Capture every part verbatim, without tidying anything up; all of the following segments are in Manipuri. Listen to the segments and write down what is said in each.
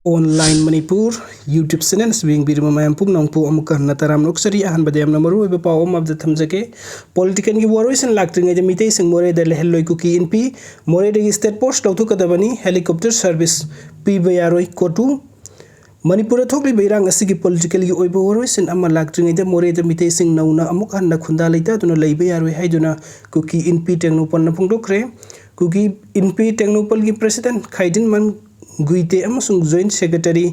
Online Manipur YouTube channel ꯑꯁꯤꯕꯨ ꯌꯦꯡꯕꯤꯔꯤꯕ ꯃꯌꯥꯝ ꯄꯨꯝꯅꯃꯛꯄꯨ ꯑꯃꯨꯛꯀ ꯍꯟꯅ ꯇꯔꯥꯝꯅ ꯑꯣꯛꯆꯔꯤ꯫ ꯑꯍꯥꯟꯕꯗ ꯌꯥꯝꯅ ꯃꯔꯨꯑꯣꯏꯕ ꯄꯥꯎ ꯑꯃ ꯑꯃꯗ ꯊꯝꯖꯒꯦ꯫ Political ꯒꯤ ꯋꯥꯔꯣꯏꯁꯤꯟ ꯂꯥꯛꯇ꯭ꯔꯤꯉꯩꯗ ꯃꯤꯇꯩꯁꯤꯡ ꯃꯣꯔꯦꯗ ꯂꯩꯍꯜꯂꯣꯏ ꯀꯨꯀꯤ ꯏꯟꯄꯤ꯫ ꯃꯣꯔꯦꯗꯒꯤ state force ꯂꯧꯊꯣꯛꯀꯗꯕꯅꯤ꯫ Helicopter service ꯄꯤꯕ ꯌꯥꯔꯣꯏ꯫ ꯀꯣꯇꯨ꯫ ꯃꯅꯤꯄꯨꯔꯗ ꯊꯣꯛꯂꯤꯕ ꯏꯔꯥꯡ ꯑꯁꯤꯒꯤ political ꯒꯤ ꯑꯣꯏꯕ ꯋꯥꯔꯣꯏꯁꯤꯟ ꯑꯃ ꯂꯥꯛꯇ꯭ꯔꯤꯉꯩꯗ ꯃꯣꯔꯦꯗ ꯃꯤꯇꯩꯁꯤꯡ ꯅꯧꯅ ꯑꯃꯨꯛ ꯍꯟꯅ ꯈꯨꯟꯗꯥ ꯂꯩꯇꯥꯗꯨꯅ ꯂꯩꯕ ꯌꯥꯔꯣꯏ ꯍꯥꯏꯗꯨꯅ ꯀꯨꯀꯤ ꯏꯟꯄꯤ ꯇꯦꯡꯅꯧꯄꯜꯅ ꯐꯣꯡꯗꯣꯛꯈ꯭ꯔꯦ꯫ ꯀꯨꯀꯤ ꯏꯟꯄꯤ ꯇꯦꯡꯅꯧꯄꯜꯒꯤ president ꯈꯥꯏꯗꯤꯟꯃꯟ ꯒꯨꯏꯇꯦ ꯑꯃꯁꯨꯡ joint secretary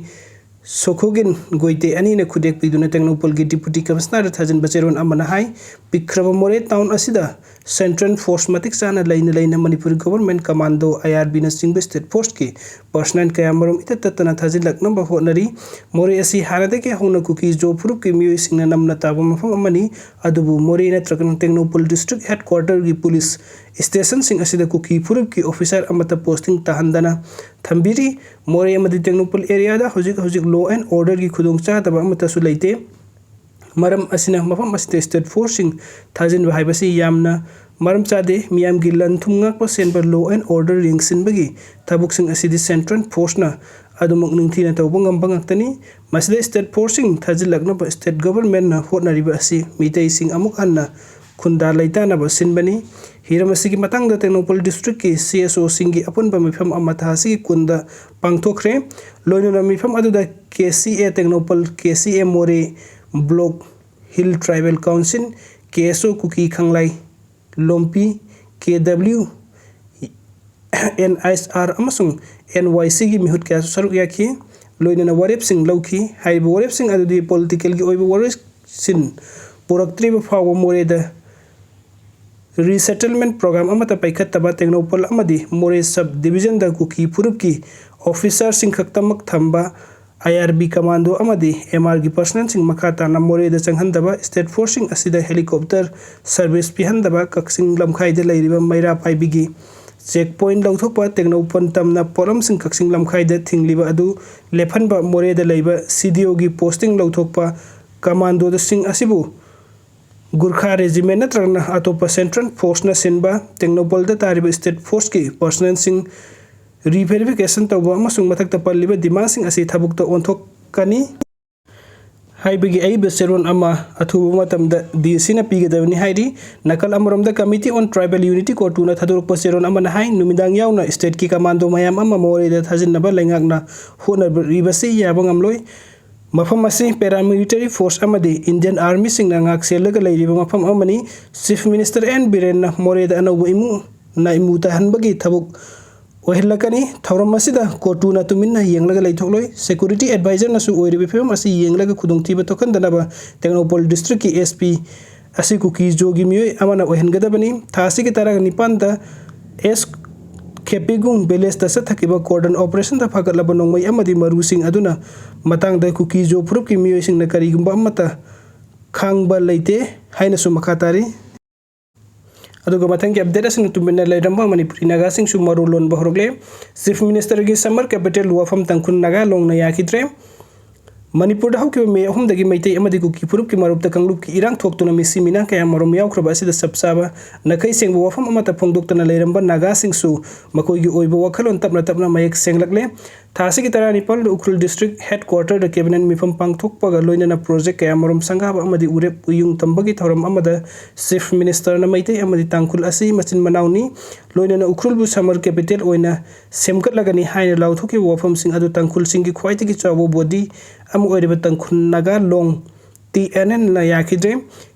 ꯁꯣꯈꯣꯒꯤꯟ ꯒꯣꯏꯇꯦ ꯑꯅꯤꯅ ꯈꯨꯗꯦꯛ ꯄꯤꯗꯨꯅ ꯇꯦꯡꯅꯧꯄꯜꯒꯤ deputy commissioner ꯗ ꯊꯥꯖꯤꯟꯕ ꯆꯦꯔꯣꯜ ꯑꯃꯅ ꯍꯥꯏ, ꯄꯤꯛꯈ꯭ꯔꯕ ꯃꯣꯔꯦ town ꯑꯁꯤꯗ central force ꯃꯇꯤꯛ ꯆꯥꯅ ꯂꯩꯅ ꯂꯩꯅ Manipur government commando, I R B ꯅꯆꯤꯡꯕ state force ꯀꯤ personnel ꯀꯌꯥ ꯃꯔꯨꯝ ꯏꯇꯠ ꯇꯠꯇꯅ ꯊꯥꯖꯤꯜꯂꯛꯅꯕ ꯍꯣꯠꯅꯔꯤ꯫ ꯃꯣꯔꯦ ꯑꯁꯤ ꯍꯥꯟꯅꯗꯒꯤ ꯍꯧꯅ ꯀꯨꯀꯤ ꯖꯣ ꯐꯨꯔꯨꯞꯀꯤ ꯃꯤꯑꯣꯏꯁꯤꯡꯅ ꯅꯝꯅ ꯇꯥꯕ ꯃꯐꯝ ꯑꯃꯅꯤ꯫ ꯑꯗꯨꯕꯨ ꯃꯣꯔꯦ ꯅꯠꯇ꯭ꯔꯒꯅ ꯇꯦꯡꯅꯧꯄꯜ district headquarter ꯒꯤ police station ꯁꯤꯡ ꯑꯁꯤꯗ ꯀꯨꯀꯤ ꯐꯨꯔꯨꯞꯀꯤ officer ꯑꯃꯠꯇ posting ꯇꯥꯍꯟꯗꯅ ꯊꯝꯕꯤꯔꯤ꯫ ꯃꯣꯔꯦ ꯑꯃꯗꯤ ꯇꯦꯡꯅꯧꯄꯜ area ꯗ ꯍꯧꯖꯤꯛ ꯍꯧꯖꯤꯛ law and order ꯒꯤ ꯈꯨꯗꯣꯡꯆꯥꯗꯕ ꯑꯃꯠꯇꯁꯨ ꯂꯩꯇꯦ꯫ ꯃꯔꯝ ꯑꯁꯤꯅ ꯃꯐꯝ ꯑꯁꯤꯗ state force ꯁꯤꯡ ꯊꯥꯖꯤꯟꯕ ꯍꯥꯏꯕꯁꯤ ꯌꯥꯝꯅ ꯃꯔꯝ ꯆꯥꯗꯦ꯫ ꯃꯤꯌꯥꯝꯒꯤ ꯂꯟ ꯊꯨꯝ ꯉꯥꯛꯄ ꯁꯦꯟꯕ, law and order ꯌꯦꯡꯁꯤꯟꯕꯒꯤ ꯊꯕꯛꯁꯤꯡ ꯑꯁꯤꯗꯤ central force ꯅ ꯑꯗꯨꯃꯛ ꯅꯤꯡꯊꯤꯅ ꯇꯧꯕ ꯉꯝꯕ ꯉꯥꯛꯇꯅꯤ꯫ ꯃꯁꯤꯗ state force ꯁꯤꯡ ꯊꯥꯖꯤꯜꯂꯛꯅꯕ state government ꯅ ꯍꯣꯠꯅꯔꯤꯕ ꯑꯁꯤ ꯃꯤꯇꯩꯁꯤꯡ ꯑꯃꯨꯛ ꯍꯟꯅ ꯈꯨꯟꯗꯥ ꯂꯩꯇꯥꯅꯕ ꯁꯤꯟꯕꯅꯤ꯫ ꯍꯤꯔꯝ ꯑꯁꯤꯒꯤ ꯃꯇꯥꯡꯗ ꯇꯦꯡꯅꯧꯄꯜ district ꯀꯤ C S O ꯁꯤꯡꯒꯤ ꯑꯄꯨꯟꯕ ꯃꯤꯐꯝ ꯑꯃ ꯊꯥ ꯑꯁꯤꯒꯤ ꯀꯨꯟꯗ ꯄꯥꯡꯊꯣꯛꯈ꯭ꯔꯦ꯫ ꯂꯣꯏꯅꯅ ꯃꯤꯐꯝ ꯑꯗꯨꯗ K C A Tengnoupal, K C A ꯃꯣꯔꯦ, Block Hill Tribal Council, K S O ꯀꯨꯀꯤ ꯈꯪꯂꯥꯏ ꯂꯣꯝꯄꯤ, K W N S R ꯑꯃꯁꯨꯡ N Y C ꯒꯤ ꯃꯤꯍꯨꯠ ꯀꯌꯥꯁꯨ ꯁꯔꯨꯛ ꯌꯥꯈꯤ꯫ ꯂꯣꯏꯅꯅ ꯋꯥꯔꯦꯞꯁꯤꯡ ꯂꯧꯈꯤ꯫ ꯍꯥꯏꯔꯤꯕ ꯋꯥꯔꯦꯞꯁꯤꯡ ꯑꯗꯨꯗꯤ political ꯒꯤ ꯑꯣꯏꯕ ꯋꯥꯔꯣꯏꯁꯤꯟ ꯄꯨꯔꯛꯇ꯭ꯔꯤꯕ ꯐꯥꯎꯕ ꯃꯣꯔꯦꯗ resettlement program ꯑꯃꯠꯇ ꯄꯥꯏꯈꯠꯇꯕ, ꯇꯦꯡꯅꯧꯄꯜ ꯑꯃꯗꯤ ꯃꯣꯔꯦ sub division ꯗ ꯀꯨꯀꯤ ꯐꯨꯔꯨꯞꯀꯤ officer ꯁꯤꯡ ꯈꯛꯇꯃꯛ ꯊꯝꯕ, I R B commando ꯑꯃꯗꯤ M R ꯒꯤ personnel ꯁꯤꯡ ꯃꯈꯥ ꯇꯥꯅ ꯃꯣꯔꯦꯗ ꯆꯪꯍꯟꯗꯕ, state force ꯁꯤꯡ ꯑꯁꯤꯗ helicopter service ꯄꯤꯍꯟꯗꯕ, ꯀꯛꯆꯤꯡ ꯂꯝꯈꯥꯏꯗ ꯂꯩꯔꯤꯕ ꯃꯩꯔꯥ ꯄꯥꯏꯕꯤꯒꯤ check point ꯂꯧꯊꯣꯛꯄ, ꯇꯦꯡꯅꯧꯄꯜ ꯇꯝꯅ ꯄꯣꯠꯂꯝꯁꯤꯡ ꯀꯛꯆꯤꯡ ꯂꯝꯈꯥꯏꯗ ꯊꯤꯡꯂꯤꯕ ꯑꯗꯨ ꯂꯦꯞꯍꯟꯕ, ꯃꯣꯔꯦꯗ ꯂꯩꯕ C D O ꯒꯤ posting ꯂꯧꯊꯣꯛꯄ, commando ꯁꯤꯡ ꯑꯁꯤꯕꯨ ꯒꯨꯔꯈꯥ regiment ꯅꯠꯇ꯭ꯔꯒꯅ ꯑꯇꯣꯞꯄ central force ꯅ ꯁꯤꯟꯕ, ꯇꯦꯡꯅꯧꯄꯜꯗ ꯇꯥꯔꯤꯕ state force ꯀꯤ personnel ꯁꯤꯡ ꯔꯤꯚꯦꯔꯤꯐꯤꯀꯦꯁꯟ ꯇꯧꯕ ꯑꯃꯁꯨꯡ ꯃꯊꯛꯇ ꯄꯜꯂꯤꯕ ꯗꯤꯃꯥꯟꯁꯤꯡ ꯑꯁꯤ ꯊꯕꯛꯇ ꯑꯣꯟꯊꯣꯛꯀꯅꯤ ꯍꯥꯏꯕꯒꯤ ꯑꯏꯕ ꯆꯦꯔꯣꯜ ꯑꯃ ꯑꯊꯨꯕ ꯃꯇꯝꯗ ꯗꯤ ꯁꯤꯅ ꯄꯤꯒꯗꯕꯅꯤ ꯍꯥꯏꯔꯤ꯫ ꯅꯥꯀꯜ ꯑꯃꯔꯣꯝꯗ Committee on Tribal Unity, ꯀꯣꯇꯨꯅ ꯊꯥꯗꯣꯔꯛꯄ ꯆꯦꯔꯣꯜ ꯑꯃꯅ ꯍꯥꯏ, ꯅꯨꯃꯤꯗꯥꯡ ꯌꯥꯎꯅ ꯁ꯭ꯇꯦꯠꯀꯤ ꯀꯃꯥꯟꯗꯣ ꯃꯌꯥꯝ ꯑꯃ ꯃꯣꯔꯦꯗ ꯊꯥꯖꯤꯟꯅꯕ ꯂꯩꯉꯥꯛꯅ ꯍꯣꯠꯅꯔꯤꯕꯁꯤ ꯌꯥꯕ ꯉꯝꯂꯣꯏ꯫ ꯃꯐꯝ ꯑꯁꯤ ꯄꯦꯔꯥꯃꯤꯂꯤꯇꯔꯤ ꯐꯣꯔꯁ ꯑꯃꯗꯤ ꯏꯟꯗꯤꯌꯟ ꯑꯥꯔꯃꯤꯁꯤꯡꯅ ꯉꯥꯛꯁꯦꯜꯂꯒ ꯂꯩꯔꯤꯕ ꯃꯐꯝ ꯑꯃꯅꯤ꯫ ꯆꯤꯐ ꯃꯤꯅꯤꯁꯇꯔ ꯑꯦꯟ ꯕꯤꯔꯦꯟꯅ ꯃꯣꯔꯦꯗ ꯑꯅꯧꯕ ꯏꯃꯨꯅ ꯏꯃꯨ ꯇꯥꯍꯟꯕꯒꯤ ꯊꯕꯛ ꯑꯣꯏꯍꯜꯂꯛꯀꯅꯤ꯫ ꯊꯧꯔꯝ ꯑꯁꯤꯗ ꯀꯣꯇꯨꯅ ꯇꯨꯃꯤꯟꯅ ꯌꯦꯡꯂꯒ ꯂꯩꯊꯣꯛꯂꯣꯏ꯫ ꯁꯦꯀ꯭ꯌꯨꯔꯤꯇꯤ ꯑꯦꯗꯚꯥꯏꯖꯔꯅꯁꯨ ꯑꯣꯏꯔꯤꯕ ꯐꯤꯕꯝ ꯑꯁꯤ ꯌꯦꯡꯂꯒ ꯈꯨꯗꯣꯡꯊꯤꯕ ꯊꯣꯛꯍꯟꯗꯅꯕ ꯇꯦꯡꯅꯧꯄꯜ ꯗꯤꯁꯇ꯭ꯔꯤꯛꯀꯤ ꯑꯦꯁ ꯄꯤ ꯑꯁꯤ ꯀꯨꯀꯤꯖꯣꯒꯤ ꯃꯤꯑꯣꯏ ꯑꯃꯅ ꯑꯣꯏꯍꯟꯒꯗꯕꯅꯤ꯫ ꯊꯥ ꯑꯁꯤꯒꯤ ꯇꯔꯥꯅꯤꯄꯥꯟꯗ ꯑꯦꯁ ꯈꯦꯄꯤꯒꯨꯡ ꯚꯤꯂꯦꯖꯇ ꯆꯠꯊꯈꯤꯕ ꯀꯣꯔꯗꯟ ꯑꯣꯄꯔꯦꯁꯟꯗ ꯐꯥꯒꯠꯂꯕ ꯅꯣꯡꯃꯩ ꯑꯃꯗꯤ ꯃꯔꯨꯁꯤꯡ ꯑꯗꯨꯅ ꯃꯇꯥꯡꯗ ꯀꯨꯀꯤꯖꯣ ꯐꯨꯔꯨꯞꯀꯤ ꯃꯤꯑꯣꯏꯁꯤꯡꯅ ꯀꯔꯤꯒꯨꯝꯕ ꯑꯃꯠꯇ ꯈꯥꯡꯕ ꯂꯩꯇꯦ ꯍꯥꯏꯅꯁꯨ ꯃꯈꯥ ꯇꯥꯔꯤ꯫ ꯑꯗꯨꯒ ꯃꯊꯪꯒꯤ ꯑꯞꯗꯦꯠ ꯑꯁꯤꯅ ꯇꯨꯃꯤꯟꯅ ꯂꯩꯔꯝꯕ ꯃꯅꯤꯄꯨꯔꯤ ꯅꯥꯒꯥꯁꯤꯡꯁꯨ ꯃꯔꯣꯜ ꯂꯣꯟꯕ ꯍꯧꯔꯛꯂꯦ꯫ ꯆꯤꯐ ꯃꯤꯅꯤꯁꯇꯔꯒꯤ ꯁꯝꯃꯔ ꯀꯦꯄꯤꯇꯦꯜ ꯋꯥꯐꯝ ꯇꯥꯡꯈꯨꯜ ꯅꯥꯒꯥ ꯂꯣꯡꯅ ꯌꯥꯈꯤꯗ꯭ꯔꯦ꯫ ꯃꯅꯤꯄꯨꯔꯗ ꯍꯧꯈꯤꯕ ꯃꯦ ꯑꯍꯨꯝꯗꯒꯤ ꯃꯩꯇꯩ ꯑꯃꯗꯤ ꯀꯨꯀꯤ ꯐꯨꯔꯨꯞꯀꯤ ꯃꯔꯨꯞꯇ ꯀꯥꯡꯂꯨꯞꯀꯤ ꯏꯔꯥꯡ ꯊꯣꯛꯇꯨꯅ ꯃꯤꯁꯤ ꯃꯤꯅꯥ ꯀꯌꯥ ꯃꯔꯨꯝ ꯌꯥꯎꯈ꯭ꯔꯕ ꯑꯁꯤꯗ ꯆꯞ ꯆꯥꯕ ꯅꯥꯈꯩ ꯁꯦꯡꯕ ꯋꯥꯐꯝ ꯑꯃꯠꯇ ꯐꯣꯡꯗꯣꯛꯇꯅ ꯂꯩꯔꯝꯕ ꯅꯥꯒꯥꯁꯤꯡꯁꯨ ꯃꯈꯣꯏꯒꯤ ꯑꯣꯏꯕ ꯋꯥꯈꯜꯂꯣꯟ ꯇꯞꯅ ꯇꯞꯅ ꯃꯌꯦꯛ ꯁꯦꯡꯂꯛꯂꯦ꯫ ꯊꯥ ꯑꯁꯤꯒꯤ ꯇꯔꯥꯅꯤꯄꯥꯜꯗ ꯎꯈ꯭ꯔꯨꯜ ꯗꯤꯁꯇ꯭ꯔꯤꯛ ꯍꯦꯗꯀ꯭ꯋꯥꯔꯇꯔꯗ ꯀꯦꯕꯤꯅꯦꯠ ꯃꯤꯐꯝ ꯄꯥꯡꯊꯣꯛꯄꯒ ꯂꯣꯏꯅꯅ ꯄ꯭ꯔꯣꯖꯦꯛ ꯀꯌꯥꯃꯔꯨꯝ ꯁꯪꯒꯥꯕ ꯑꯃꯗꯤ ꯎꯔꯦꯞ ꯎꯌꯨꯡ ꯇꯝꯕꯒꯤ ꯊꯧꯔꯝ ꯑꯃꯗ ꯆꯤꯐ ꯃꯤꯅꯤꯁꯇꯔꯅ ꯃꯩꯇꯩ ꯑꯃꯗꯤ ꯇꯥꯡꯈꯨꯜ ꯑꯁꯤ ꯃꯆꯤꯟ ꯃꯅꯥꯎꯅꯤ, ꯂꯣꯏꯅꯅ ꯎꯈ꯭ꯔꯨꯜꯕꯨ ꯁꯝꯃꯔ ꯀꯦꯄꯤꯇꯦꯜ ꯑꯣꯏꯅ ꯁꯦꯝꯒꯠꯂꯒꯅꯤ ꯍꯥꯏꯅ ꯂꯥꯎꯊꯣꯛꯈꯤꯕ ꯋꯥꯐꯝꯁꯤꯡ ꯑꯗꯨ ꯇꯥꯡꯈꯨꯜꯁꯤꯡꯒꯤ ꯈ꯭ꯋꯥꯏꯗꯒꯤ ꯆꯥꯎꯕ ꯕꯣꯗꯤ ꯑꯃ ꯑꯣꯏꯔꯤꯕ ꯇꯥꯡꯈꯨꯜ ꯅꯥꯒꯥ ꯂꯣꯡ, ꯇꯤ ꯑꯦꯟ ꯑꯦꯜꯅ ꯌꯥꯈꯤꯗ꯭ꯔꯦ꯫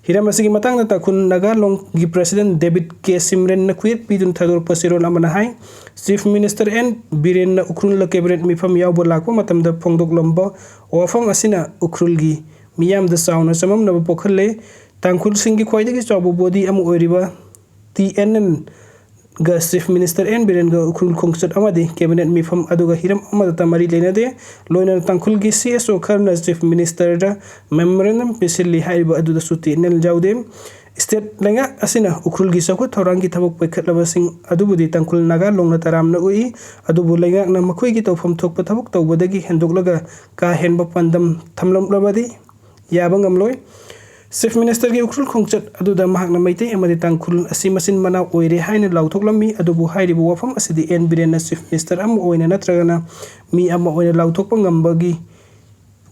ꯍꯤꯔꯝ ꯑꯁꯤꯒꯤ ꯃꯇꯥꯡꯗ ꯇꯥꯡꯈꯨꯜ ꯅꯥꯒꯥ ꯂꯣꯡꯒꯤ ꯄ꯭ꯔꯁꯤꯗꯦꯟ ꯗꯦꯕꯤꯠ ꯀꯦ ꯁꯤꯝꯔꯦꯟꯅ ꯈꯨꯌꯦꯠ ꯄꯤꯗꯨꯅ ꯊꯥꯗꯣꯔꯛꯄ ꯆꯦꯔꯣꯜ ꯑꯃꯅ ꯍꯥꯏ, ꯆꯤꯐ ꯃꯤꯅꯤꯁꯇꯔ ꯑꯦꯟ ꯕꯤꯔꯦꯟꯅ ꯎꯈ꯭ꯔꯨꯜꯗ ꯀꯦꯕꯤꯅꯦꯠ ꯃꯤꯐꯝ ꯌꯥꯎꯕ ꯂꯥꯛꯄ ꯃꯇꯝꯗ ꯐꯣꯡꯗꯣꯛꯂꯝꯕ ꯋꯥꯐꯝ ꯑꯁꯤꯅ ꯎꯈ꯭ꯔꯨꯜꯒꯤ ꯃꯤꯌꯥꯝꯗ ꯆꯥꯎꯅ ꯆꯃꯝꯅꯕ ꯄꯣꯛꯍꯜꯂꯦ꯫ ꯇꯥꯡꯈꯨꯜꯁꯤꯡꯒꯤ ꯈ꯭ꯋꯥꯏꯗꯒꯤ ꯆꯥꯎꯕ ꯕꯣꯗꯤ ꯑꯃ ꯑꯣꯏꯔꯤꯕ ꯇꯤ ꯑꯦꯟ ꯑꯦꯜꯒ ꯆꯤꯐ ꯃꯤꯅꯤꯁꯇꯔ ꯑꯦꯟ ꯕꯤꯔꯦꯟꯒ ꯎꯈ꯭ꯔꯨꯜ ꯈꯣꯡꯆꯠ ꯑꯃꯗꯤ ꯀꯦꯕꯤꯅꯦꯠ ꯃꯤꯐꯝ ꯑꯗꯨꯒ ꯍꯤꯔꯝ ꯑꯃꯠꯇ ꯃꯔꯤ ꯂꯩꯅꯗꯦ꯫ ꯂꯣꯏꯅꯅ ꯇꯥꯡꯈꯨꯜꯒꯤ ꯁꯤ ꯑꯦꯁ ꯑꯣ ꯈꯔꯅ ꯆꯤꯐ ꯃꯤꯅꯤꯁꯇꯔꯗ ꯃꯦꯃꯣꯔꯦꯟꯗꯝ ꯄꯤꯁꯤꯜꯂꯤ ꯍꯥꯏꯔꯤꯕ ꯑꯗꯨꯗꯁꯨ ꯇꯤ ꯑꯦꯟ ꯑꯦꯜ ꯌꯥꯎꯗꯦ꯫ ꯁ꯭ꯇꯦꯠ ꯂꯩꯉꯥꯛ ꯑꯁꯤꯅ ꯎꯈ꯭ꯔꯨꯜꯒꯤ ꯆꯥꯎꯈꯠ ꯊꯧꯔꯥꯡꯒꯤ ꯊꯕꯛ ꯄꯥꯏꯈꯠꯂꯕꯁꯤꯡ ꯑꯗꯨꯕꯨꯗꯤ ꯇꯥꯡꯈꯨꯜ ꯅꯥꯒꯥ ꯂꯣꯡꯅ ꯇꯔꯥꯝꯅ ꯎꯏ, ꯑꯗꯨꯕꯨ ꯂꯩꯉꯥꯛꯅ ꯃꯈꯣꯏꯒꯤ ꯇꯧꯐꯝ ꯊꯣꯛꯄ ꯊꯕꯛ ꯇꯧꯕꯗꯒꯤ ꯍꯦꯟꯗꯣꯛꯂꯒ ꯀꯥ ꯍꯦꯟꯕ ꯄꯥꯟꯗꯝ ꯊꯝꯂꯝꯂꯕꯗꯤ ꯌꯥꯕ ꯉꯝꯂꯣꯏ꯫ Chief Ministerꯒꯤ ꯎꯈ꯭ꯔꯨꯜ ꯈꯣꯡꯆꯠ ꯑꯗꯨꯗ ꯃꯍꯥꯛꯅ ꯃꯩꯇꯩ ꯑꯃꯗꯤ ꯇꯥꯡꯈꯨꯜ ꯑꯁꯤ ꯃꯆꯤꯟ ꯃꯅꯥꯎ ꯑꯣꯏꯔꯦ ꯍꯥꯏꯅ ꯂꯥꯎꯊꯣꯛꯂꯝꯃꯤ꯫ ꯑꯗꯨꯕꯨ ꯍꯥꯏꯔꯤꯕ ꯋꯥꯐꯝ ꯑꯁꯤꯗꯤ ꯑꯦꯟ ꯕꯤꯔꯦꯟꯅ Chief Minister ꯑꯃ ꯑꯣꯏꯅ ꯅꯠꯇ꯭ꯔꯒꯅ ꯃꯤ ꯑꯃ ꯑꯣꯏꯅ ꯂꯥꯎꯊꯣꯛꯄ ꯉꯝꯕꯒꯤ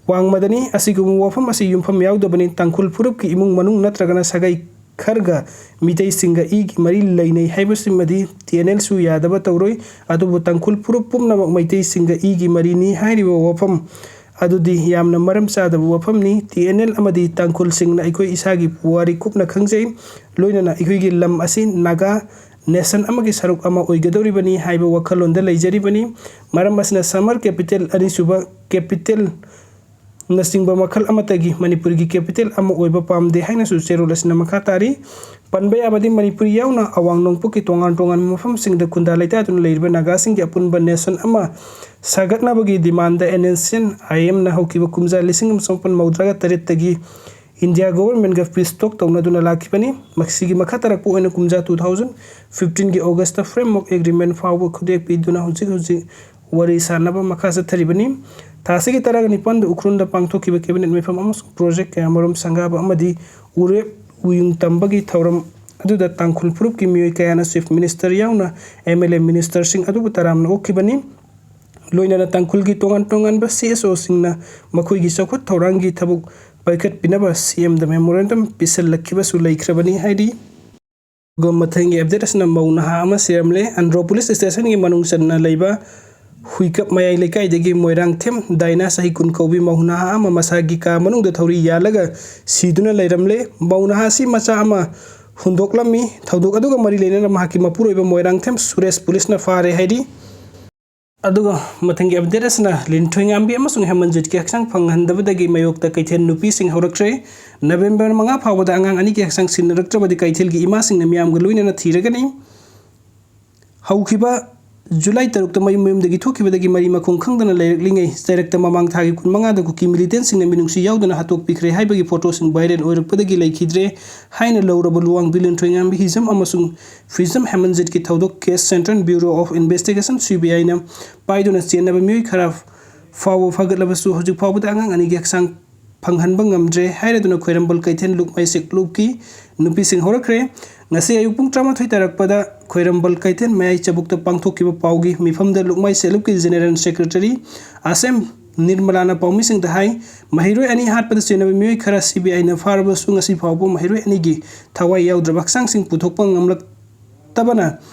ꯋꯥꯡꯃꯗꯅꯤ꯫ ꯑꯁꯤꯒꯨꯝꯕ ꯋꯥꯐꯝ ꯑꯁꯤ ꯌꯨꯝꯐꯝ ꯌꯥꯎꯗꯕꯅꯤ꯫ ꯇꯥꯡꯈꯨꯜ ꯐꯨꯔꯨꯞꯀꯤ ꯏꯃꯨꯡ ꯃꯅꯨꯡ ꯅꯠꯇ꯭ꯔꯒꯅ ꯁꯥꯒꯩ ꯈꯔꯒ ꯃꯤꯇꯩꯁꯤꯡꯒ ꯏꯒꯤ ꯃꯔꯤ ꯂꯩꯅꯩ ꯍꯥꯏꯕꯁꯤꯃꯗꯤ ꯇꯤ ꯑꯦꯟ ꯑꯦꯜꯁꯨ ꯌꯥꯗꯕ ꯇꯧꯔꯣꯏ꯫ ꯑꯗꯨꯕꯨ ꯇꯥꯡꯈꯨꯜ ꯐꯨꯔꯨꯞ ꯄꯨꯝꯅꯃꯛ ꯃꯩꯇꯩꯁꯤꯡꯒ ꯏꯒꯤ ꯃꯔꯤꯅꯤ ꯍꯥꯏꯔꯤꯕ ꯋꯥꯐꯝ ꯑꯗꯨꯗꯤ ꯌꯥꯝꯅ ꯃꯔꯝ ꯆꯥꯗꯕ ꯋꯥꯐꯝꯅꯤ꯫ ꯇꯤ ꯑꯦꯟ ꯑꯦꯜ ꯑꯃꯗꯤ ꯇꯥꯡꯈꯨꯜꯁꯤꯡꯅ ꯑꯩꯈꯣꯏ ꯏꯁꯥꯒꯤ ꯄꯨꯋꯥꯔꯤ ꯀꯨꯞꯅ ꯈꯪꯖꯩ꯫ ꯂꯣꯏꯅꯅ ꯑꯩꯈꯣꯏꯒꯤ ꯂꯝ ꯑꯁꯤ ꯅꯥꯒꯥ ꯅꯦꯁꯟ ꯑꯃꯒꯤ ꯁꯔꯨꯛ ꯑꯃ ꯑꯣꯏꯒꯗꯧꯔꯤꯕꯅꯤ ꯍꯥꯏꯕ ꯋꯥꯈꯜꯂꯣꯟꯗ ꯂꯩꯖꯔꯤꯕꯅꯤ꯫ ꯃꯔꯝ ꯑꯁꯤꯅ summer capital, ꯑꯅꯤꯁꯨꯕ capital ꯅꯆꯤꯡꯕ ꯃꯈꯜ ꯑꯃꯠꯇꯒꯤ ꯃꯅꯤꯄꯨꯔꯒꯤ capital ꯑꯃ ꯑꯣꯏꯕ ꯄꯥꯝꯗꯦ ꯍꯥꯏꯅꯁꯨ ꯆꯦꯔꯣꯜ ꯑꯁꯤꯅ ꯃꯈꯥ ꯇꯥꯔꯤ꯫ ꯄꯟꯕ ꯌꯥꯕꯗꯤ ꯃꯅꯤꯄꯨꯔ ꯌꯥꯎꯅ ꯑꯋꯥꯡ ꯅꯣꯡꯄꯣꯛꯀꯤ ꯇꯣꯉꯥꯟ ꯇꯣꯉꯥꯟꯕ ꯃꯐꯝꯁꯤꯡꯗ ꯈꯨꯟꯗꯥ ꯂꯩꯇꯥꯗꯨꯅ ꯂꯩꯔꯤꯕ ꯅꯥꯒꯥꯁꯤꯡꯒꯤ ꯑꯄꯨꯟꯕ ꯅꯦꯁꯟ ꯑꯃ ꯁꯥꯒꯠꯅꯕꯒꯤ demand N N C N I ꯑꯦꯝꯅ ꯍꯧꯈꯤꯕ ꯀꯨꯝꯖꯥ ꯂꯤꯁꯤꯡ ꯑꯃ ꯆꯃꯥꯄꯟ ꯃꯧꯗ꯭ꯔꯥꯒ ꯇꯔꯦꯠꯇꯒꯤ ꯏꯟꯗꯤꯌꯥ ꯒꯣꯚꯔꯟꯃꯦꯟꯠꯒ ꯄꯤꯁ ꯇꯣꯛ ꯇꯧꯅꯗꯨꯅ ꯂꯥꯛꯈꯤꯕꯅꯤ꯫ ꯃꯁꯤꯒꯤ ꯃꯈꯥ ꯇꯥꯔꯛꯄ ꯑꯣꯏꯅ ꯀꯨꯝꯖꯥ ꯇꯨ ꯊꯥꯎꯖꯟ ꯐꯤꯐꯇꯤꯟꯒꯤ ꯑꯣꯒꯁꯇ framework agreement ꯐꯥꯎꯕ ꯈꯨꯗꯦꯛ ꯄꯤꯗꯨꯅ ꯍꯧꯖꯤꯛ ꯍꯧꯖꯤꯛ ꯋꯥꯔꯤ ꯁꯥꯅꯕ ꯃꯈꯥ ꯆꯠꯊꯔꯤꯕꯅꯤ꯫ ꯊꯥ ꯑꯁꯤꯒꯤ ꯇꯔꯥꯒ ꯅꯤꯄꯥꯟꯗ ꯎꯈ꯭ꯔꯨꯜꯗ ꯄꯥꯡꯊꯣꯛꯈꯤꯕ cabinet ꯃꯤꯐꯝ ꯑꯃꯁꯨꯡ project ꯀꯌꯥꯃꯔꯨꯝ ꯁꯪꯒꯥꯕ ꯑꯃꯗꯤ ꯎꯔꯦꯞ ꯎꯌꯨꯡ ꯇꯝꯕꯒꯤ ꯊꯧꯔꯝ ꯑꯗꯨꯗ ꯇꯥꯡꯈꯨꯜ ꯐꯨꯔꯨꯞꯀꯤ ꯃꯤꯑꯣꯏ ꯀꯌꯥꯅ Chief Minister ꯌꯥꯎꯅ ꯑꯦꯝ ꯑꯦꯜ ꯑꯦ ministerꯁꯤꯡ ꯑꯗꯨꯕꯨ ꯇꯔꯥꯝꯅ ꯑꯣꯛꯈꯤꯕꯅꯤ꯫ ꯂꯣꯏꯅꯅ ꯇꯥꯡꯈꯨꯜꯒꯤ ꯇꯣꯉꯥꯟ ꯇꯣꯉꯥꯟꯕ ꯁꯤ ꯑꯦꯁ ꯑꯣꯁꯤꯡꯅ ꯃꯈꯣꯏꯒꯤ ꯆꯥꯎꯈꯠ ꯊꯧꯔꯥꯡꯒꯤ ꯊꯕꯛ ꯄꯥꯏꯈꯠꯄꯤꯅꯕ ꯁꯤ ꯑꯦꯝꯗ memorandum ꯄꯤꯁꯤꯜꯂꯛꯈꯤꯕꯁꯨ ꯂꯩꯈ꯭ꯔꯕꯅꯤ ꯍꯥꯏꯔꯤ꯫ ꯑꯗꯨꯒ ꯃꯊꯪꯒꯤ update ꯑꯁꯤꯅ ꯃꯧ ꯅꯍꯥ ꯑꯃ ꯁꯤꯔꯝꯂꯦ꯫ ꯑꯟꯗ꯭ꯔꯣ police stationꯒꯤ ꯃꯅꯨꯡ ꯆꯟꯅ ꯂꯩꯕ ꯍꯨꯏꯀꯞ ꯃꯌꯥꯏ ꯂꯩꯀꯥꯏꯗꯒꯤ ꯃꯣꯏꯔꯥꯡꯊꯦꯝ ꯗꯥꯏꯅꯥ, ꯆꯍꯤ ꯀꯨꯟ ꯀꯧꯕꯤ ꯃꯧ ꯅꯍꯥ ꯑꯃ ꯃꯁꯥꯒꯤ ꯀꯥ ꯃꯅꯨꯡꯗ ꯊꯧꯔꯤ ꯌꯥꯜꯂꯒ ꯁꯤꯗꯨꯅ ꯂꯩꯔꯝꯂꯦ꯫ ꯃꯧ ꯅꯍꯥ ꯑꯁꯤ ꯃꯆꯥ ꯑꯃ ꯍꯨꯟꯗꯣꯛꯂꯝꯃꯤ꯫ ꯊꯧꯗꯣꯛ ꯑꯗꯨꯒ ꯃꯔꯤ ꯂꯩꯅꯅ ꯃꯍꯥꯛꯀꯤ ꯃꯄꯨꯔꯣꯏꯕ ꯃꯣꯏꯔꯥꯡꯊꯦꯝ ꯁꯨꯔꯦꯁ policeꯅ ꯐꯥꯔꯦ ꯍꯥꯏꯔꯤ꯫ ꯑꯗꯨꯒ ꯃꯊꯪꯒꯤ update ꯑꯁꯤꯅ ꯂꯤꯟꯊꯣꯏꯉꯥꯝꯕꯤ ꯑꯃꯁꯨꯡ ꯍꯦꯃꯟꯖꯤꯠꯀꯤ ꯍꯛꯆꯥꯡ ꯐꯪꯍꯟꯗꯕꯗꯒꯤ ꯃꯥꯌꯣꯛꯇ ꯀꯩꯊꯦꯜ ꯅꯨꯄꯤꯁꯤꯡ ꯍꯧꯔꯛꯈ꯭ꯔꯦ꯫ ꯅꯕꯦꯝꯕꯔ ꯃꯉꯥ ꯐꯥꯎꯕꯗ ꯑꯉꯥꯡ ꯑꯅꯤꯒꯤ ꯍꯛꯆꯥꯡ ꯁꯤꯟꯅꯔꯛꯇ꯭ꯔꯕꯗꯤ ꯀꯩꯊꯦꯜꯒꯤ ꯏꯃꯥꯁꯤꯡꯅ ꯃꯤꯌꯥꯝꯒ ꯂꯣꯏꯅꯅ ꯊꯤꯔꯒꯅꯤ꯫ ꯍꯧꯈꯤꯕ ꯖꯨꯂꯥꯏ ꯇꯔꯨꯛꯇ ꯃꯌꯨꯝ ꯃꯌꯨꯝꯗꯒꯤ ꯊꯣꯛꯈꯤꯕꯗꯒꯤ ꯃꯔꯤ ꯃꯈꯣꯡ ꯈꯪꯗꯅ ꯂꯩꯔꯛꯂꯤꯉꯩ ꯆꯩꯔꯛꯇ ꯃꯃꯥꯡ ꯊꯥꯒꯤ ꯀꯨꯟꯃꯉꯥꯗ ꯀꯨꯀꯤ militantꯁꯤꯡꯅ ꯃꯤꯅꯨꯡꯁꯤ ꯌꯥꯎꯗꯅ ꯍꯥꯠꯇꯣꯛꯄꯤꯈ꯭ꯔꯦ ꯍꯥꯏꯕꯒꯤ photoꯁꯤꯡ viral ꯑꯣꯏꯔꯛꯄꯗꯒꯤ ꯂꯩꯈꯤꯗ꯭ꯔꯦ ꯍꯥꯏꯅ ꯂꯧꯔꯕ ꯂꯨꯋꯥꯡꯕꯤ ꯂꯤꯟꯊꯣꯏꯉꯥꯝꯕꯤ ꯍꯤꯖꯝ ꯑꯃꯁꯨꯡ ꯐꯤꯖꯝ ꯍꯦꯃꯟꯖꯤꯠꯀꯤ ꯊꯧꯗꯣꯛ case Central Bureau of Investigation, C B Iꯅ ꯄꯥꯏꯗꯨꯅ ꯆꯦꯟꯅꯕ ꯃꯤꯑꯣꯏ ꯈꯔ ꯐꯥꯎꯕ ꯐꯥꯒꯠꯂꯕꯁꯨ ꯍꯧꯖꯤꯛ ꯐꯥꯎꯕꯗ ꯑꯉꯥꯡ ꯑꯅꯤꯒꯤ ꯍꯛꯆꯥꯡ ꯐꯪꯍꯟꯕ ꯉꯝꯗ꯭ꯔꯦ ꯍꯥꯏꯔꯗꯨꯅ ꯈ꯭ꯋꯥꯏꯔꯝꯕꯟ ꯀꯩꯊꯦꯜ ꯂꯨꯞꯃꯥꯏ ꯁꯦꯜꯐ ꯍꯦꯜꯞ ꯒ꯭ꯔꯨꯞꯀꯤ ꯅꯨꯄꯤꯁꯤꯡ ꯍꯧꯔꯛꯈ꯭ꯔꯦ꯫ ꯉꯁꯤ ꯑꯌꯨꯛ ꯄꯨꯡ ꯇꯔꯥꯃꯥꯊꯣꯏ ꯇꯥꯔꯛꯄꯗ ꯈ꯭ꯋꯥꯏꯔꯝꯕꯟ ꯀꯩꯊꯦꯜ ꯃꯌꯥꯏ ꯆꯕꯨꯛꯇ ꯄꯥꯡꯊꯣꯛꯈꯤꯕ ꯄꯥꯎꯒꯤ ꯃꯤꯐꯝꯗ ꯂꯨꯞꯃꯥꯏ ꯁꯦꯜꯐ ꯍꯦꯜꯞ ꯒ꯭ꯔꯨꯞꯀꯤ ꯖꯦꯅꯦꯔꯦꯜ ꯁꯦꯀ꯭ꯔꯦꯇꯔꯤ ꯑꯁꯦꯝ ꯅꯤꯔꯃꯂꯥꯅ ꯄꯥꯎꯃꯤꯁꯤꯡꯗ ꯍꯥꯏ, ꯃꯍꯩꯔꯣꯏ ꯑꯅꯤ ꯍꯥꯠꯄꯗ ꯆꯦꯟꯅꯕ ꯃꯤꯑꯣꯏ ꯈꯔ ꯁꯤ ꯕꯤ ꯑꯥꯏꯅ ꯐꯥꯔꯕꯁꯨ ꯉꯁꯤ ꯐꯥꯎꯕ ꯃꯍꯩꯔꯣꯏ ꯑꯅꯤꯒꯤ ꯊꯋꯥꯏ ꯌꯥꯎꯗ꯭ꯔꯕ ꯍꯛꯆꯥꯡꯁꯤꯡ ꯄꯨꯊꯣꯛꯄ ꯉꯝꯂꯛꯇꯕꯅ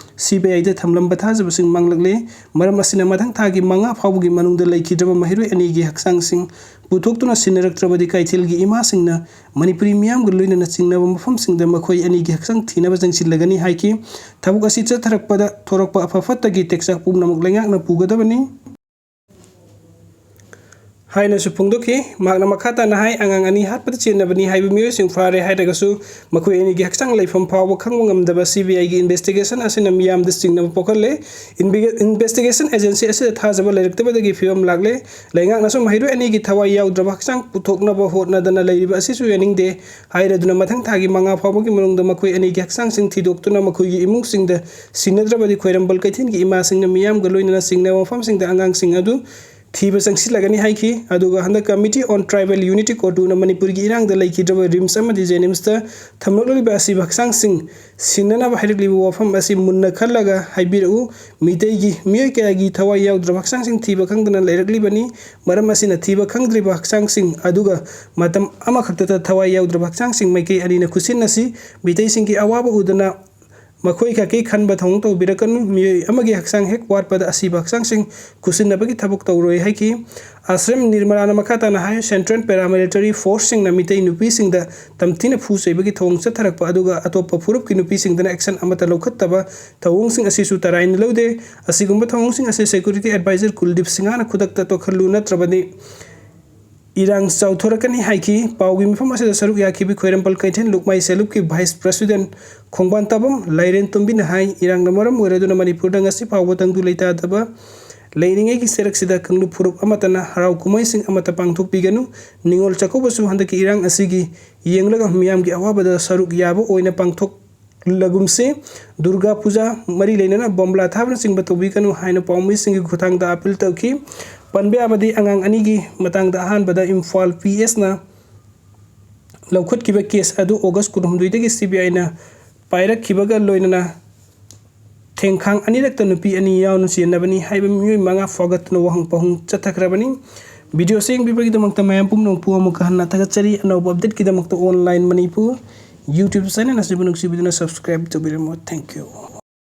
ꯁꯤ ꯕꯤ ꯑꯥꯏꯗ ꯊꯝꯂꯝꯕ ꯊꯥꯖꯕꯁꯤꯡ ꯃꯥꯡꯂꯛꯂꯦ꯫ ꯃꯔꯝ ꯑꯁꯤꯅ ꯃꯊꯪ ꯊꯥꯒꯤ ꯃꯉꯥ ꯐꯥꯎꯕꯒꯤ ꯃꯅꯨꯡꯗ ꯂꯩꯈꯤꯗ꯭ꯔꯕ ꯃꯍꯩꯔꯣꯏ ꯑꯅꯤꯒꯤ ꯍꯛꯆꯥꯡꯁꯤꯡ ꯄꯨꯊꯣꯛꯇꯨꯅ ꯁꯤꯟꯅꯔꯛꯇ꯭ꯔꯕꯗꯤ ꯀꯩꯊꯦꯜꯒꯤ ꯏꯃꯥꯁꯤꯡꯅ ꯃꯅꯤꯄꯨꯔꯤ ꯃꯤꯌꯥꯝꯒ ꯂꯣꯏꯅꯅ ꯆꯤꯡꯅꯕ ꯃꯐꯝꯁꯤꯡꯗ ꯃꯈꯣꯏ ꯑꯅꯤꯒꯤ ꯍꯛꯆꯥꯡ ꯊꯤꯅꯕ ꯆꯪꯁꯤꯜꯂꯒꯅꯤ ꯍꯥꯏꯈꯤ꯫ ꯊꯕꯛ ꯑꯁꯤ ꯆꯠꯊꯔꯛꯄꯗ ꯊꯣꯔꯛꯄ ꯑꯐ ꯐꯠꯇꯒꯤ ꯇꯦꯛꯆꯥꯛ ꯄꯨꯝꯅꯃꯛ ꯂꯩꯉꯥꯛꯅ ꯄꯨꯒꯗꯕꯅꯤ ꯍꯥꯏꯅꯁꯨ ꯐꯣꯡꯗꯣꯛꯈꯤ꯫ ꯃꯍꯥꯛꯅ ꯃꯈꯥ ꯇꯥꯅ ꯍꯥꯏ, ꯑꯉꯥꯡ ꯑꯅꯤ ꯍꯥꯠꯄꯗ ꯆꯦꯟꯅꯕꯅꯤ ꯍꯥꯏꯕ ꯃꯤꯑꯣꯏꯁꯤꯡ ꯐꯥꯔꯦ ꯍꯥꯏꯔꯒꯁꯨ ꯃꯈꯣꯏ ꯑꯅꯤꯒꯤ ꯍꯛꯆꯥꯡ ꯂꯩꯐꯝ ꯐꯥꯎꯕ ꯈꯪꯕ ꯉꯝꯗꯕ ꯁꯤ ꯕꯤ ꯑꯥꯏꯒꯤ ꯏꯟꯚꯦꯁꯇꯤꯒꯦꯁꯟ ꯑꯁꯤꯅ ꯃꯤꯌꯥꯝꯗ ꯆꯤꯡꯅꯕ ꯄꯣꯛꯍꯜꯂꯦ꯫ ꯏꯟꯚꯦ-, ꯏꯟꯚꯦꯁꯇꯤꯒꯦꯁꯟ ꯑꯦꯖꯦꯟꯁꯤ ꯑꯁꯤꯗ ꯊꯥꯖꯕ ꯂꯩꯔꯛꯇꯕꯗꯒꯤ ꯐꯤꯕꯝ ꯂꯥꯛꯂꯦ꯫ ꯂꯩꯉꯥꯛꯅꯁꯨ ꯃꯍꯩꯔꯣꯏ ꯑꯅꯤꯒꯤ ꯊꯋꯥꯏ ꯌꯥꯎꯗ꯭ꯔꯕ ꯍꯛꯆꯥꯡ ꯄꯨꯊꯣꯛꯅꯕ ꯍꯣꯠꯅꯗꯅ ꯂꯩꯔꯤꯕ ꯑꯁꯤꯁꯨ ꯌꯥꯅꯤꯡꯗꯦ ꯍꯥꯏꯔꯗꯨꯅ ꯃꯊꯪ ꯊꯥꯒꯤ ꯃꯉꯥ ꯐꯥꯎꯕꯒꯤ ꯃꯅꯨꯡꯗ ꯃꯈꯣꯏ ꯑꯅꯤꯒꯤ ꯍꯛꯆꯥꯡꯁꯤꯡ ꯊꯤꯗꯣꯛꯇꯨꯅ ꯃꯈꯣꯏꯒꯤ ꯏꯃꯨꯡꯁꯤꯡꯗ ꯁꯤꯟꯅꯗ꯭ꯔꯕꯗꯤ ꯈ꯭ꯋꯥꯏꯔꯝꯕꯟ ꯀꯩꯊꯦꯜꯒꯤ ꯏꯃꯥꯁꯤꯡꯅ ꯃꯤꯌꯥꯝꯒ ꯂꯣꯏꯅꯅ ꯆꯤꯡꯅꯕ ꯃꯐꯝꯁꯤꯡꯗ ꯑꯉꯥꯡꯁꯤꯡ ꯑꯗꯨ ꯊꯤꯕ ꯆꯪꯁꯤꯜꯂꯒꯅꯤ ꯍꯥꯏꯈꯤ꯫ ꯑꯗꯨꯒ ꯍꯟꯗꯛ Committee on Tribal Unity ꯀꯣꯇꯨꯅ ꯃꯅꯤꯄꯨꯔꯒꯤ ꯏꯔꯥꯡꯗ ꯂꯩꯈꯤꯗ꯭ꯔꯕ ꯔꯤꯝꯁ ꯑꯃꯗꯤ ꯖꯦꯅꯤꯝꯁꯇ ꯊꯝꯂꯛꯂꯤꯕ ꯑꯁꯤꯕ ꯍꯛꯆꯥꯡꯁꯤꯡ ꯁꯤꯟꯅꯅꯕ ꯍꯥꯏꯔꯛꯂꯤꯕ ꯋꯥꯐꯝ ꯑꯁꯤ ꯃꯨꯟꯅ ꯈꯜꯂꯒ ꯍꯥꯏꯕꯤꯔꯛꯎ꯫ ꯃꯤꯇꯩꯒꯤ ꯃꯤꯑꯣꯏ ꯀꯌꯥꯒꯤ ꯊꯋꯥꯏ ꯌꯥꯎꯗ꯭ꯔꯕ ꯍꯛꯆꯥꯡꯁꯤꯡ ꯊꯤꯕ ꯈꯪꯗꯅ ꯂꯩꯔꯛꯂꯤꯕꯅꯤ꯫ ꯃꯔꯝ ꯑꯁꯤꯅ ꯊꯤꯕ ꯈꯪꯗ꯭ꯔꯤꯕ ꯍꯛꯆꯥꯡꯁꯤꯡ ꯑꯗꯨꯒ ꯃꯇꯝ ꯑꯃꯈꯛꯇꯗ ꯊꯋꯥꯏ ꯌꯥꯎꯗ꯭ꯔꯕ ꯍꯛꯆꯥꯡꯁꯤꯡ ꯃꯥꯏꯀꯩ ꯑꯅꯤꯅ ꯈꯨꯠꯁꯤꯟꯅꯁꯤ꯫ ꯃꯤꯇꯩꯁꯤꯡꯒꯤ ꯑꯋꯥꯕ ꯎꯗꯅ ꯃꯈꯣꯏ ꯈꯛꯀꯤ ꯈꯟꯕ ꯊꯧꯑꯣꯡ ꯇꯧꯕꯤꯔꯛꯀꯅꯨ꯫ ꯃꯤꯑꯣꯏ ꯑꯃꯒꯤ ꯍꯛꯆꯥꯡ ꯍꯦꯛ ꯋꯥꯠꯄꯗ ꯑꯁꯤꯕ ꯍꯛꯆꯥꯡꯁꯤꯡ ꯈꯨꯠꯁꯤꯟꯅꯕꯒꯤ ꯊꯕꯛ ꯇꯧꯔꯣꯏ ꯍꯥꯏꯈꯤ꯫ ꯑꯁ꯭ꯔꯝ ꯅꯤꯔꯃꯂꯥꯅ ꯃꯈꯥ ꯇꯥꯅ ꯍꯥꯏ, Central Paramilitary Forceꯁꯤꯡꯅ ꯃꯤꯇꯩ ꯅꯨꯄꯤꯁꯤꯡꯗ ꯇꯝꯊꯤꯅ ꯐꯨ ꯆꯩꯕꯒꯤ ꯊꯧꯑꯣꯡ ꯆꯠꯊꯔꯛꯄ ꯑꯗꯨꯒ ꯑꯇꯣꯞꯄ ꯐꯨꯔꯨꯞꯀꯤ ꯅꯨꯄꯤꯁꯤꯡꯗꯅ action ꯑꯃꯠꯇ ꯂꯧꯈꯠꯇꯕ ꯊꯧꯑꯣꯡꯁꯤꯡ ꯑꯁꯤꯁꯨ ꯇꯔꯥꯏꯅ ꯂꯧꯗꯦ꯫ ꯑꯁꯤꯒꯨꯝꯕ ꯊꯧꯑꯣꯡꯁꯤꯡ ꯑꯁꯤ Security Advisor ꯀꯨꯜꯗꯤꯞ ꯁꯤꯡꯍꯅ ꯈꯨꯗꯛꯇ ꯇꯣꯛꯍꯜꯂꯨ, ꯅꯠꯇ꯭ꯔꯕꯗꯤ ꯏꯔꯥꯡ ꯆꯥꯎꯊꯣꯔꯛꯀꯅꯤ ꯍꯥꯏꯈꯤ꯫ ꯄꯥꯎꯒꯤ ꯃꯤꯐꯝ ꯑꯁꯤꯗ ꯁꯔꯨꯛ ꯌꯥꯈꯤꯕ ꯈ꯭ꯋꯥꯏꯔꯝꯕꯟ ꯀꯩꯊꯦꯜ ꯂꯨꯞꯃꯥꯏ ꯁꯦꯜꯐ ꯍꯦꯜꯞꯀꯤ Vice President ꯈꯣꯡꯕꯥꯟ ꯇꯥꯕꯝ ꯂꯥꯏꯔꯦꯟ ꯇꯣꯝꯕꯤꯅ ꯍꯥꯏ, ꯏꯔꯥꯡꯅ ꯃꯔꯝ ꯑꯣꯏꯔꯗꯨꯅ ꯃꯅꯤꯄꯨꯔꯗ ꯉꯁꯤ ꯐꯥꯎꯕ ꯇꯪꯗꯨ ꯂꯩꯇꯥꯗꯕ ꯂꯩꯔꯤꯉꯩꯒꯤ ꯆꯩꯔꯛꯁꯤꯗ ꯀꯥꯡꯂꯨꯞ ꯐꯨꯔꯨꯞ ꯑꯃꯠꯇꯅ ꯍꯔꯥꯎ ꯀꯨꯝꯍꯩꯁꯤꯡ ꯑꯃꯠꯇ ꯄꯥꯡꯊꯣꯛꯄꯤꯒꯅꯨ꯫ ꯅꯤꯉꯣꯜ ꯆꯥꯛꯀꯧꯕꯁꯨ ꯍꯟꯗꯛꯀꯤ ꯏꯔꯥꯡ ꯑꯁꯤꯒꯤ ꯌꯦꯡꯂꯒ ꯃꯤꯌꯥꯝꯒꯤ ꯑꯋꯥꯕꯗ ꯁꯔꯨꯛ ꯌꯥꯕ ꯑꯣꯏꯅ ꯄꯥꯡꯊꯣꯛ ꯂꯒꯨꯝꯁꯦ꯫ ꯗꯨꯔꯒꯥ ꯄꯨꯖꯥ ꯃꯔꯤ ꯂꯩꯅꯅ ꯕꯣꯝꯕ꯭ꯂꯥ ꯊꯥꯕꯅꯆꯤꯡꯕ ꯇꯧꯕꯤꯒꯅꯨ ꯍꯥꯏꯅ ꯄꯥꯎꯃꯤꯁꯤꯡꯒꯤ ꯈꯨꯠꯊꯥꯡꯗ ꯑꯥꯄꯤꯜ ꯇꯧꯈꯤ꯫ ꯄꯟꯕ ꯌꯥꯕꯗꯤ ꯑꯉꯥꯡ ꯑꯅꯤꯒꯤ ꯃꯇꯥꯡꯗ ꯑꯍꯥꯟꯕꯗ ꯏꯝꯐꯥꯜ ꯄꯤ ꯑꯦꯁꯅ ꯂꯧꯈꯠꯈꯤꯕ ꯀꯦꯁ ꯑꯗꯨ ꯑꯣꯒꯁ ꯀꯨꯟꯍꯨꯝꯗꯣꯏꯗꯒꯤ ꯁꯤ ꯕꯤ ꯑꯥꯏꯅ ꯄꯥꯏꯔꯛꯈꯤꯕꯒ ꯂꯣꯏꯅꯅ ꯊꯦꯡꯈꯥꯡ ꯑꯅꯤꯔꯛꯇ ꯅꯨꯄꯤ ꯑꯅꯤ ꯌꯥꯎꯅ ꯆꯦꯟꯅꯕꯅꯤ ꯍꯥꯏꯕ ꯃꯤꯑꯣꯏ ꯃꯉꯥ ꯐꯥꯒꯠꯇꯨꯅ ꯋꯥꯍꯪ ꯄꯥꯎꯍꯪ ꯆꯠꯊꯈ꯭ꯔꯕꯅꯤ꯫ ꯚꯤꯗꯤꯑꯣꯁꯤ ꯌꯦꯡꯕꯤꯕꯒꯤꯗꯃꯛꯇ ꯃꯌꯥꯝ ꯄꯨꯝꯅꯃꯛꯄꯨ ꯑꯃꯨꯛꯀ ꯍꯟꯅ ꯊꯥꯒꯠꯆꯔꯤ꯫ ꯑꯅꯧꯕ ꯑꯞꯗꯦꯠꯀꯤꯗꯃꯛꯇ ꯑꯣꯟꯂꯥꯏꯟ ꯃꯅꯤꯄꯨꯔ YouTube ꯆꯦꯅꯦꯜ ꯑꯁꯤꯕꯨ ꯅꯨꯡꯁꯤꯕꯤꯗꯨꯅ ꯁꯕꯁꯀ꯭ꯔꯥꯏꯕ ꯇꯧꯕꯤꯔꯝꯃꯨ꯫ Thank you꯫